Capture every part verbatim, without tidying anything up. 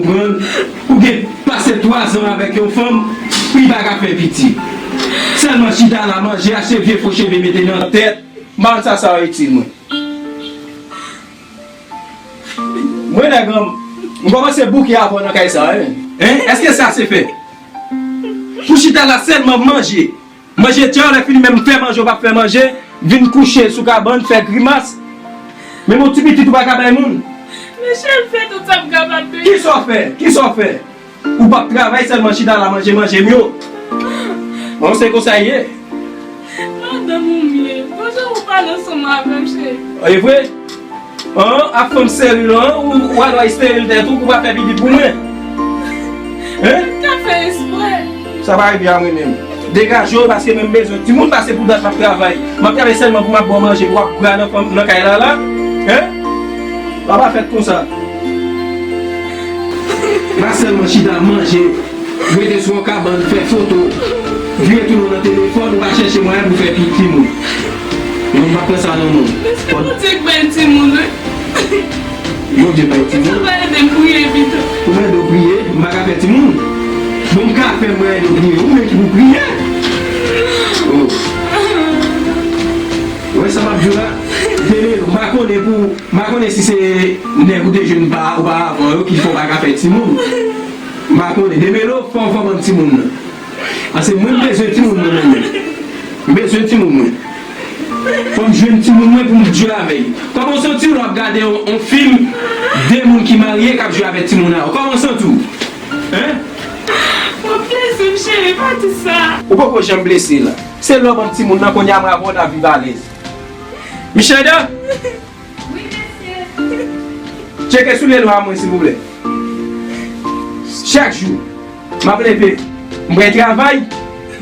Konprann? Ou gen pase twazan avèk yon fanm, ou pa ka fè pitit. Sèlman chita la, manje, achte vye fo cheve mete nan tèt. M pa konn sa sa itil mwen. Mwen nèg an, m kòmanse bouke avè w nan kay sa, wi. Hein? Èske sa se fè? Pou chita la sèlman manje. Manje tè, lè fini menm fè manje, ou p ap fè manje, vin kouche sou kabann, fè grimas. Menm yon ti pitit ou pa ka bay moun. Michel fè tout sa m kapab de. Kisa w fè? Kisa w fè? Ou p ap travay, sèlman chita la manje manje m yo. Bon, se konsa l ye. Madanm ou m ye. Bon jan ou pale ansanm avè m, cheri. E vre? An, ak fanm steril an, ou, ou al esteril tèt ou pou w pa fè pitit pou mwen. Hein? M ka fè eksprè. Sa pa rive a mwen menm. Degaje w, paske mwen m bezwen timoun, paske pou dat m ap travay. M ap travay sèlman pou m ap ba w manje, pou w ap gra nan fanm, nan kay la la. Hein? Sa pa fèt konsa. Pa sèlman chita manje, rete sou yon kabann, fè foto, vire tounen w nan telefòn, ou pa chèche mwayen pou fè pitit timoun. Non, m pa pran sa nan men w. Mèsi Bondye k bay timoun, wi. Bondye bay timoun. Sa va ede m priye pito. Ou mande w priye, m pa ka fè timoun. Bon, m ka fè mwen ede w priye, ou menm ki pou priye. Oh. Ou wè sa m ap di w la? Deme, m pa konnen pou, m pa konnen si se nèg ou te jwenn pa, oparavan yo ki fè w pa ka fè timoun. M pa konnen. Demelo, fò w fò ban m timoun nan. Paske mwen, m bezwen timoun mwen, mwen menm. M bezwen timoun mwen. Fò m jwenn timoun mwen pou m jwe avè l. Kòman w santi w lè w ap gade yon, yon fim, de moun ki marye k ap jwe avèk timoun a yo? Kòman w santi w? Hein? Pran plezi m, cheri, pa di sa. Ou poko janm blese la. Se lè w ban m timoun nan, kounye a mwen avè w n ap viv alèz. Michayda! Wi, mesye. Tcheke soulye nwa mwen, silvouplè. Chak jou, m ap leve, m pral travay,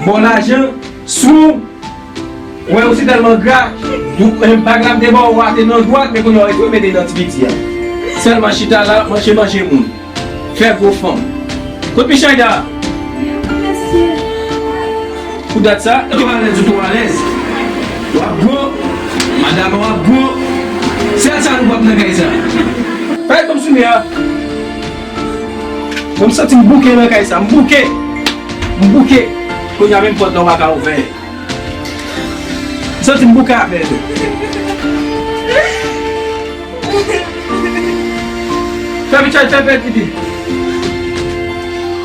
ba w lajan, sou, wè, ou si tèlman gra, ou, eh, bag la m te ba w, ou ate nan dwat, men kounye a w retounen mete nan ti piti a. Sèlman chita la, manje, manje moun. Fè gwo fanm. Kot Michayda? Pou dat sa, ou twò alèz, ou twò alèz. W ap gwo, madanm w ap gwo. Sèl sa nou p ap nan kay sa. Fè kòm sou mi a. Bon, m santi m bouke nan kay sa, m bouke. M bouke. Kounye a menm pòt la w pa ka ouvè. M santi m bouke avè l. Fè Michel, fè, fè pitit.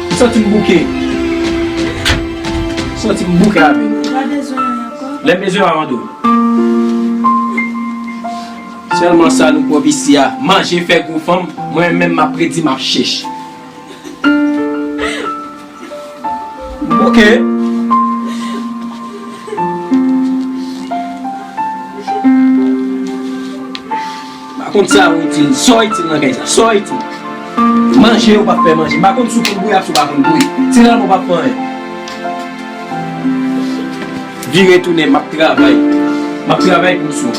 M santi m bouke. M santi m bouke avè l. Ou pa bezwen anyen ankò? Lè m bezwen w a mande w. Sèlman sa nou pwòp isi a. Manje fè gwo fanm. Mwen menm m ap redi m ap chèch. Bouke. M pa konn sa ou itil, sa w itil nan kay sa, sa w itil. Manje, ou p ap fè manje. M pa konn si w konn bouyi ak si w pa konn bouyi. Ti nan ou p ap fè anyen. Vire tounen, m ap travay. M ap travay pou m sou.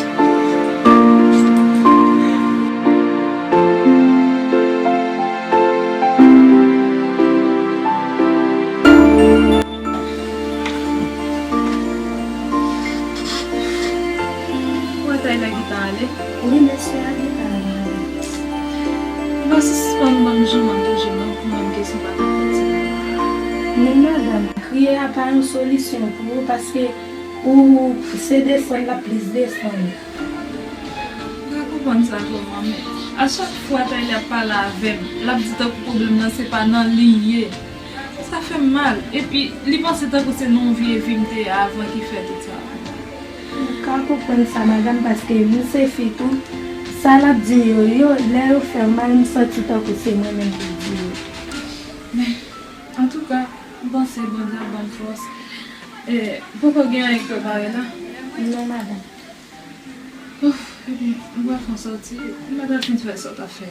Ou wè Tayla gentan ale? Wi, mesye a gentan ale. Ou pa sispann ban m jouman toujou non, pou menm kesyon pa ta fè ti. Men madanm, kriye a pa yon solisyon pou ou, paske ou se desann l ap plis desann. M ka konprann sa kòman, men a chak fwa Tayla ap pale avè m, l ap di tankou pwoblèm nan se pa nan li ye. Sa fè m mal. Epi, li panse tankou se nan yon vye vi m te ye avan ki fè tout sa. M ka konprann sa, madanm, paske nou se fi tou. Sa l ap di yo, yo, lè yo fè m mal, m santi tankou se mwen menm ki di yo. Men, antouka, m panse Bondye ap ban m fòs. E, poko gen anyen k prepare la? Non, madanm. Ouf, ebyen, m pral fè yon sòti. M pa ta fin fè sa w t ap fè a.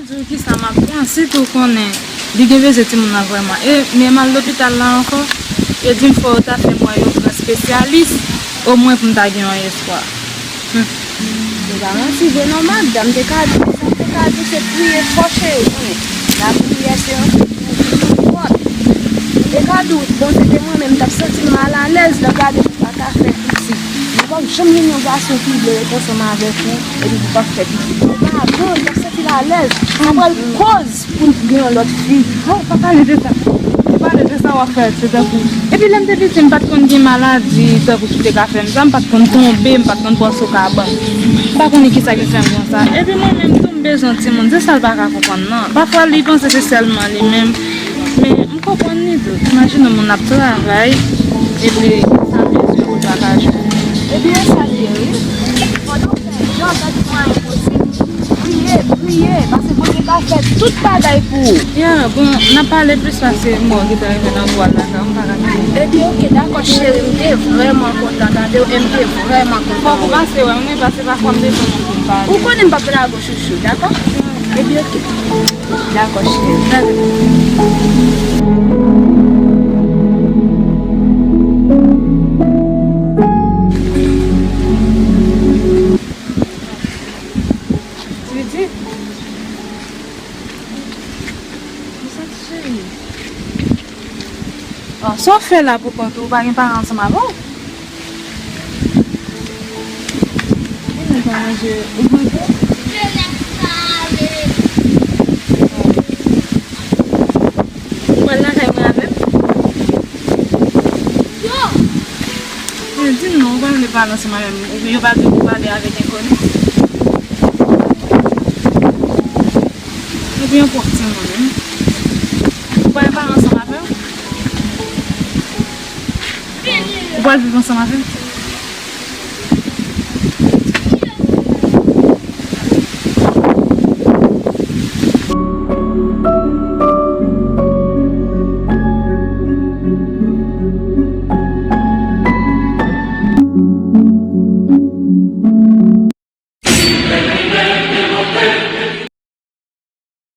Di w kisa m ap pran, sitou w konnen li gen bezwen timoun nan vrèman. E men m al lopital la ankò, yo di m fò yo ta fè m wè yon gran espesyalis, omwen pou m ta gen yon espwa. Hum. Se pa manti vre non, madanm. Te ka di w, sa te ka di w se priye fò, cheri, konnen lapriyè se yon fòs. Te ka di w Bondye te renmen m, m t ap santi m malalèz nan gade pou m pa ka fè pitit. Li p ap janm gen yon gason ki vle ret ansanm avèk ou epi pou w p ap fè pitit. Ou pa bon, li p ap santi l alèz. Sa pral koz pou l gen yon lòt fi. Oh, pa pale de sa. Pa pale de sa w ap fè, se tankou. Epi lè m te piti, m pa t konn gen maladi tankou ki te ka fè m sa, m pa t konn tonbe, m pa t konn pran so kabann. M pa konnen kisa ki fè m konsa. Epi mwen menm tou, m bezwen timoun, se sa l pa ka konprann nan. Pafwa li panse se sèlman li menm. Men m konprann li tou. Imajine yon moun ap travay, epi sa l bezwen pou l pa ka jwenn. Ebyen, sa l ye, wi. Fò nou fè jan, sa ki mwayen posib. Priye, priye, paske Bondye ka fè tout bagay pou ou. Ya, bon, n ap pale plis paske mwen ki te rive nan twal la, sa, m pa ka tande. Ebyen, oke, dakò, cheri, m te vrèman kontan tande w, e m te vrèman kontan. Fòk ou pase wè m, wi, paske pafwa m bezwen moun pou m pale. Ou konnen m p ap lage w, chouchou, dakò? Ebyen, oke. Dakò, cheri. Didi. Sa cheri. Bon, sa w fè la pou kont ou, ou pa gen paran ansanm avè w? Ou pa manje, ou manje? Ou pral lakay mwen avè m? Men di m non, ou pa vle pale ansanm avè m. Ou yo pa di w pou pale avèk enkoni. Ebyen, pwòp timoun, wi. Ou pa gen paran ansanm avè w? Ou pral viv ansanm avè m?